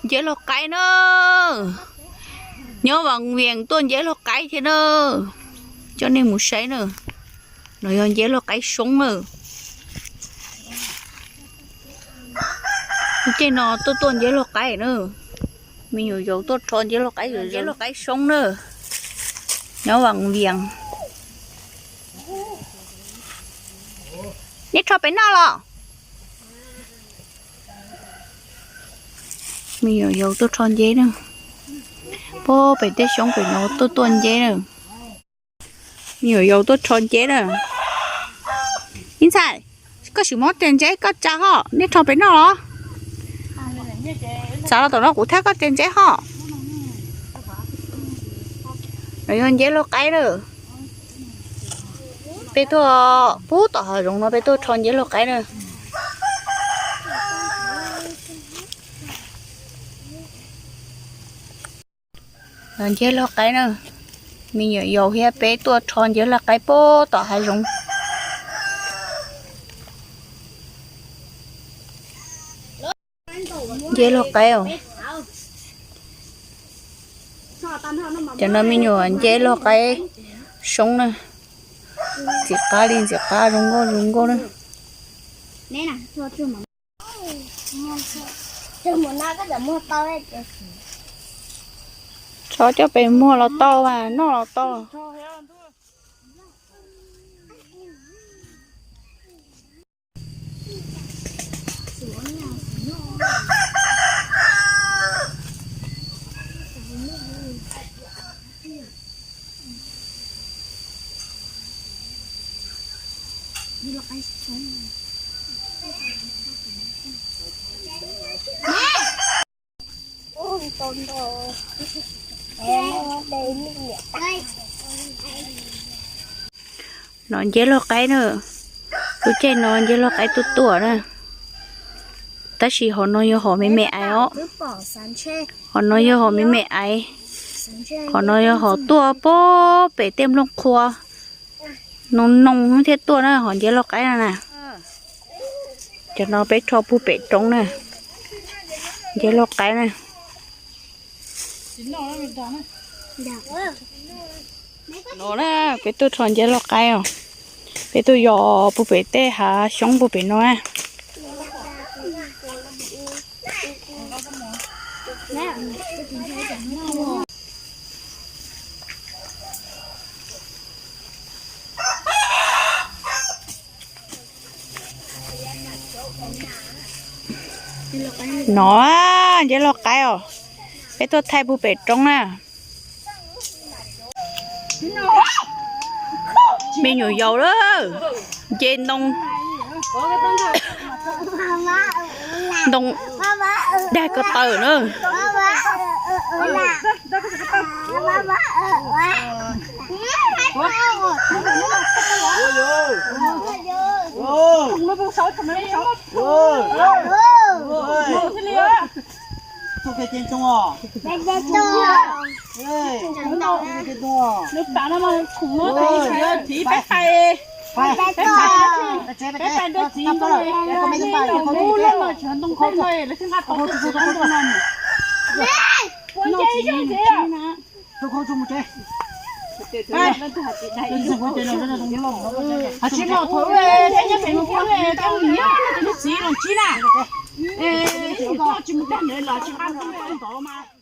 Nceb laug qaib na, nyob Vas Vias tuaj nceb laug qaib thiab na, coj nej mus saib na. No yog nceb laug qaib soob na. Lub caij no tuaj tuaj nceb laug qaib na. Me nyuam yaus tuaj rho nceb laug qaib, nceb laug qaib soob na, nyob Vas Vias. Neb rho pem noj los? Me nyuam yaus tuaj rho nceb na. Puag pem tej xyoob pem no tuaj tuaj nceb na. Me nyuam yaus tuaj rho nceb na. Ib ntxhais, koj sim muab tes nceb koj tsa hos, nej rho pem noj los? Txav los tom no kuv thiab koj tes nceb hos. No yog nceb laug qaib na. Peb tuaj pub tom hav zoov no peb tuaj rho nceb laug qaib na. Nceb laug qaib na, me nyuam yaus thiab peb tuaj rho nceb laug qaib pub tom hav zoov. Nceb laug qaib os. Cov no me nyuam nceb laug qaib soob na. Ntxim qab li ntxim qab, zoo nkauj zoo nkauj na. Tso coj pem muag los tau, noj los tau. No nceb laug qaib na, lub caij no nceb laug qaib tuaj tuaj na. Tab sis hom no yog hom me me aiv os. Hom no yog hom me me aiv. Hom no yog hom tuaj puag pem tej nplooj qhua noo noo thiaj tuaj na, hom nceb laug qaib no na. Cov no peb rho puag pem roob na. Nceb laug qaib na. No na, peb tuaj rho nceb laug qaib os. Peb tuaj yos puag pem tej hav xyoob puag pem no na. No, nceb laug qaib os. Peb tuaj thaij puag pem roob na. Me nyuam yaus lawm, nce ntoo, ntoo dag ko taw na. Tsis los thaum ub, peb nyob pem mus pem tau nyiam lub txiv los tsis na. Tsis mus tag ntawd los tsis nqa ntoo tau ntov mas.